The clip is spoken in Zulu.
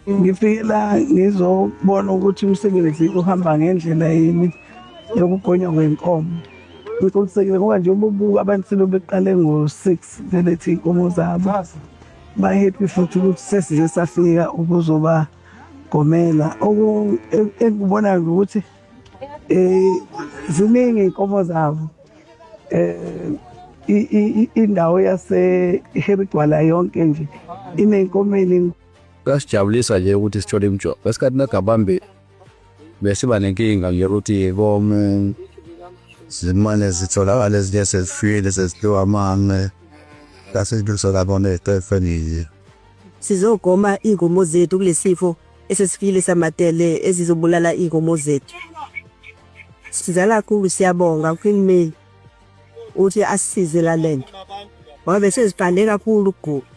Ngifike la ngizobona ukuthi umsebenzi uhamba ngendlela yini yokugonywa kwenkomo. Ngiqinisekile ngoba nje uma ubuka abantu sebebeqale ngo-6 belethe iy'nkomo zabo. Ba-happy futhi ukuthi sesize safika ukuzobagomela. Engikubonayo nje ukuthi um ziningi iy'nkomo zabo. Um indawo yase-Harry Gwala yonke nje iney'nkomo ey'ningi. Kuyasijabulisa nje ukuthi sithole imijovo. Ngesikhathi nagabambe besiba nenkinga nje ukuthi kome zimane zitholakala ezinye sezifile sezidliwa amanqe ngase ngizolabona ey'tefenini. Sizogoma iy'nkomo zethu kulesifo esesifikile samatele ezizobulala iy'nkomo zethu. Sizala kakhulu siyabonga kuhulumeni ukuthi asisize la lento ngoba bese ziqale kakhulu ukugula.